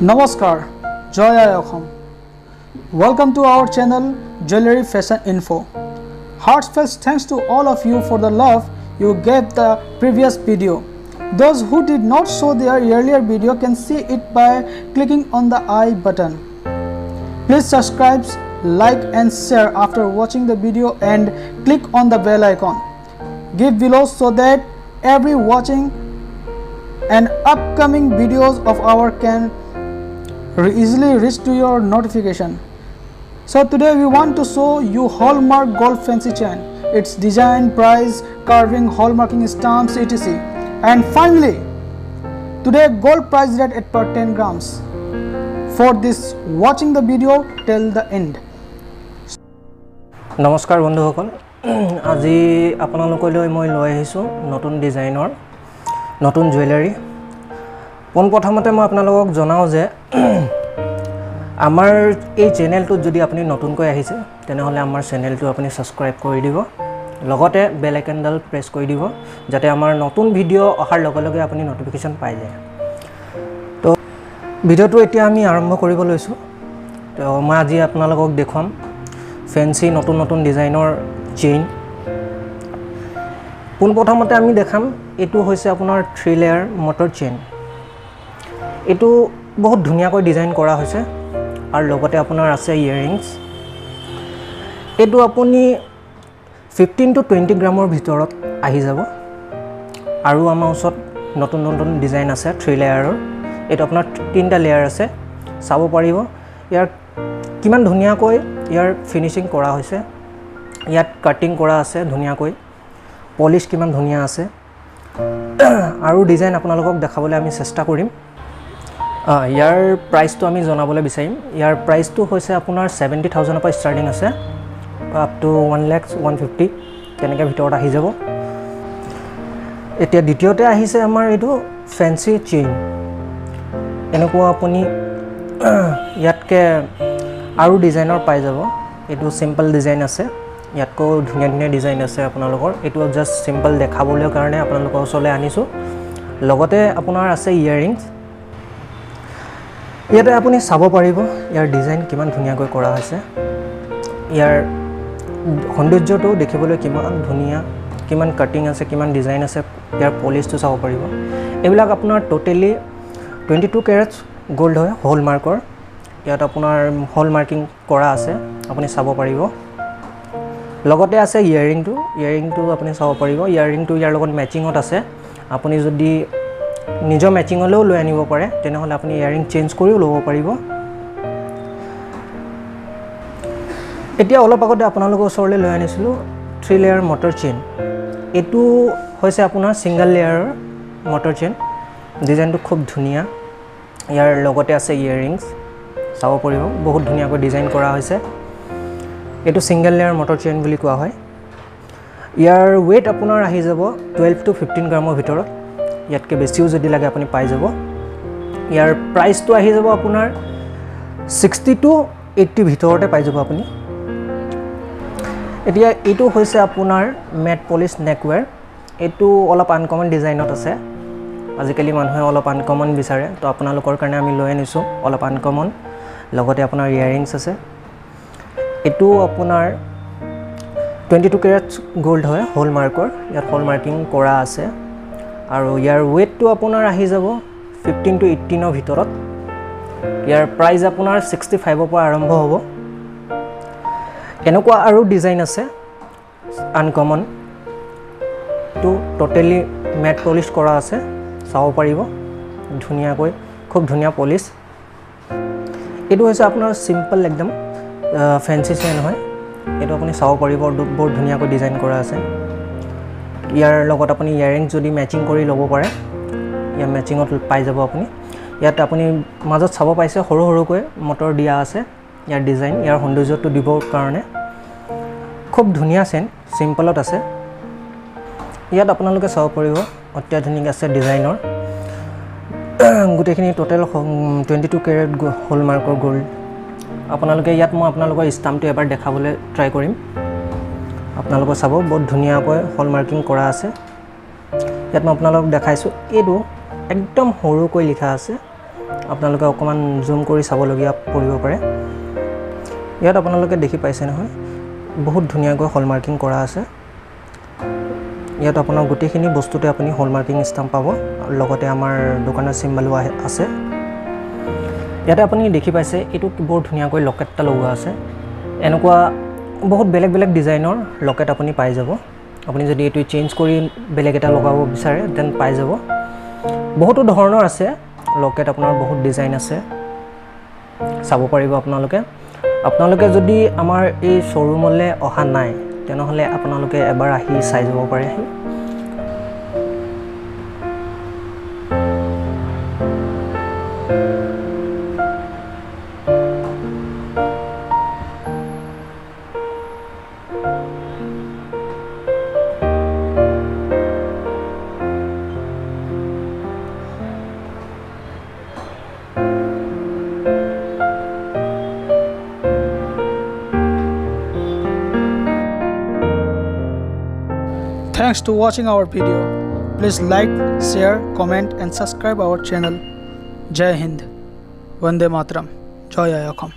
Namaskar, Joy I Assam. Welcome to our channel Jewelry Fashion Info. Heartfelt thanks to all of you for the love you gave the previous video. Those who did not show their earlier video can see it by clicking on the I button. Please subscribe, like and share after watching the video and click on the bell icon. Give below so that every watching and upcoming videos of our can easily reach to your notification. So today we want to show you Hallmark Gold Fancy Chain, its design, price, carving, hallmarking stamps, etc. And finally, today gold price rate at per 10 grams. For this, watching the video till the end. নমস্কাৰ বন্ধুসকল, আজি আপোনালোকলৈ মই লৈ আহিছোঁ নতুন ডিজাইনৰ নতুন জুৱেলাৰী। পোনপ্ৰথমতে মই আপোনালোকক জনাওঁ যে আমাৰ এই চেনেলটোত যদি আপুনি নতুনকৈ আহিছে, তেনেহ'লে আমাৰ চেনেলটো আপুনি ছাবস্ক্ৰাইব কৰি দিব, লগতে বেল আইকনডাল প্ৰেছ কৰি দিব, যাতে আমাৰ নতুন ভিডিঅ' অহাৰ লগে লগে আপুনি ন'টিফিকেশ্যন পাই যায়। তো ভিডিঅ'টো এতিয়া আমি আৰম্ভ কৰিব লৈছোঁ। তো মই আজি আপোনালোকক দেখুৱাম ফেঞ্চি নতুন নতুন ডিজাইনৰ চেইন। পোনপ্ৰথমতে আমি দেখাম, এইটো হৈছে আপোনাৰ থ্ৰী লেয়াৰ মটৰ চেইন। এইটো বহুত ধুনীয়াকৈ ডিজাইন কৰা হৈছে আৰু লগতে আপোনাৰ আছে ইয়েৰিংছ। এইটো আপুনি 15 টু 20 গ্ৰামৰ ভিতৰত আহি যাব। আৰু আমাৰ ওচৰত নতুন নতুন ডিজাইন আছে থ্ৰী লেয়াৰৰ। এইটো আপোনাৰ তিনিটা লেয়াৰ আছে, চাব পাৰিব ইয়াৰ কিমান ধুনীয়াকৈ ইয়াৰ ফিনিচিং কৰা হৈছে। ইয়াত কাটিং কৰা আছে ধুনীয়াকৈ, পলিচ কিমান ধুনীয়া আছে। আৰু ডিজাইন আপোনালোকক দেখাবলৈ আমি চেষ্টা কৰিম। ইয়াৰ প্ৰাইচটো আমি জনাবলৈ বিচাৰিম। ইয়াৰ প্ৰাইচটো হৈছে আপোনাৰ 70,000ৰ পৰা ষ্টাৰ্টিং আছে, up to 1 lakhs 150 তেনেকৈ ভিতৰত আহি যাব। এতিয়া দ্বিতীয়তে আহিছে আমাৰ এইটো ফেঞ্চি চেইন। এনেকুৱা আপুনি ইয়াতকৈ আৰু ডিজাইনৰ পাই যাব। এইটো চিম্পল ডিজাইন আছে, ইয়াতকৈও ধুনীয়া ধুনীয়া ডিজাইন আছে আপোনালোকৰ। এইটো জাষ্ট চিম্পল দেখাবলৈ কাৰণে আপোনালোকৰ ওচৰলৈ আনিছোঁ। লগতে আপোনাৰ আছে ইয়েৰিংছ। ইয়াতে আপুনি চাব পাৰিব ইয়াৰ ডিজাইন কিমান ধুনীয়াকৈ কৰা হৈছে, ইয়াৰ সৌন্দৰ্যটো দেখিবলৈ কিমান ধুনীয়া, কিমান কাটিং আছে, কিমান ডিজাইন আছে। ইয়াৰ পলিচটো চাব পাৰিব। এইবিলাক আপোনাৰ totally 22 carats gold হয়, হল মাৰ্কৰ। ইয়াত আপোনাৰ হল মাৰ্কিং কৰা আছে, আপুনি চাব পাৰিব। লগতে আছে ইয়েৰিংটো। ইয়েৰিংটো আপুনি চাব পাৰিব। ইয়েৰিংটো ইয়াৰ লগত মেচিঙত আছে। আপুনি যদি নিজৰ মেচিঙলৈও লৈ আনিব পাৰে, তেনেহ'লে আপুনি ইয়েৰিং চেঞ্জ কৰিও ল'ব পাৰিব। এতিয়া অলপ আগতে আপোনালোকৰ ওচৰলৈ লৈ আনিছিলোঁ থ্ৰী লেয়াৰ মটৰ চেইন। এইটো হৈছে আপোনাৰ ছিংগল লেয়াৰৰ মটৰ চেইন। ডিজাইনটো খুব ধুনীয়া। ইয়াৰ লগতে আছে ইয়েৰিংছ, চাব পাৰিব, বহুত ধুনীয়াকৈ ডিজাইন কৰা হৈছে। এইটো ছিংগল লেয়াৰ মটৰ চেইন বুলি কোৱা হয়। ইয়াৰ ৱেইট আপোনাৰ আহি যাব 12 টু 15 গ্ৰামৰ ভিতৰত। ইয়াতকৈ বেছিও যদি লাগে আপুনি পাই যাব। ইয়াৰ প্ৰাইচটো আহি যাব আপোনাৰ 60 টু 80 ভিতৰতে পাই যাব আপুনি। এতিয়া এইটো হৈছে আপোনাৰ মেট পলিচ নেকৱেৰ। এইটো অলপ আনকমন ডিজাইনত আছে। আজিকালি মানুহে অলপ আনকমন বিচাৰে, তো আপোনালোকৰ কাৰণে আমি লৈ আনিছোঁ অলপ আনকমন। লগতে আপোনাৰ ইয়েৰিংছ আছে। এইটো আপোনাৰ 22 কেৰেটছ গ'ল্ড হয়, হল মাৰ্কৰ। ইয়াত হল মাৰ্কিং কৰা আছে আৰু ইয়াৰ ৱেইটটো আপোনাৰ আহি যাব 15 টু 18ৰ ভিতৰত। ইয়াৰ প্ৰাইচ আপোনাৰ 65ৰ পৰা আৰম্ভ হ'ব। এনেকুৱা আৰু ডিজাইন আছে আনকমন। টো ট'টেলি মেট পলিচ কৰা আছে, চাব পাৰিব ধুনীয়াকৈ, খুব ধুনীয়া পলিচ। এইটো হৈছে আপোনাৰ চিম্পল একদম ফেঞ্চি চেইন হয়। এইটো আপুনি চাব পাৰিব, বৰ ধুনীয়াকৈ ডিজাইন কৰা আছে। ইয়াৰ লগত আপুনি ইয়েৰিং যদি মেচিং কৰি ল'ব পাৰে, ইয়াৰ মেচিঙত পাই যাব আপুনি। ইয়াত আপুনি মাজত চাব পাইছে সৰু সৰুকৈ মটৰ দিয়া আছে, ইয়াৰ ডিজাইন, ইয়াৰ সৌন্দৰ্যটো দিবৰ কাৰণে। খুব ধুনীয়া চেইন, চিম্পলত আছে। ইয়াত আপোনালোকে চাব পাৰিব অত্যাধুনিক আছে ডিজাইনৰ। গোটেইখিনি টোটেল 22 কেৰেট হল মাৰ্কৰ গ'ল্ড। আপোনালোকে ইয়াত মই আপোনালোকৰ ষ্টাম্পটো এবাৰ দেখাবলৈ ট্ৰাই কৰিম। আপোনালোকে চাব, বহুত ধুনীয়াকৈ হল মাৰ্কিং কৰা আছে। ইয়াত মই আপোনালোকক দেখাইছোঁ, এইটো একদম সৰুকৈ লিখা আছে। আপোনালোকে অকণমান জুম কৰি চাবলগীয়া পৰিব পাৰে। ইয়াত আপোনালোকে দেখি পাইছে নহয়, বহুত ধুনীয়াকৈ হলমাৰ্কিং কৰা আছে। ইয়াত আপোনাৰ গোটেইখিনি বস্তুতে আপুনি হলমাৰ্কিং ষ্টাম্প পাব, লগতে আমাৰ দোকানৰ চিম্বলো আছে। ইয়াতে আপুনি দেখি পাইছে এইটো বৰ ধুনীয়াকৈ লকেট এটা লগোৱা আছে। এনেকুৱা বহুত বেলেগ বেলেগ ডিজাইনৰ লকেট আপুনি পাই যাব। আপুনি যদি এইটো চেঞ্জ কৰি বেলেগ এটা লগাব বিচাৰে then পাই যাব। বহুতো ধৰণৰ আছে লকেট, আপোনাৰ বহুত ডিজাইন আছে, চাব পাৰিব আপোনালোকে। আপোনালোকে যদি আমাৰ এই শ্ব'ৰুমলৈ অহা নাই তেনেহ'লে আপোনালোকে এবাৰ আহি চাই যাব পাৰে। Thanks to watching our video. Please like, share, comment and subscribe our channel. Jai Hind. Vande Mataram. Jai Asom.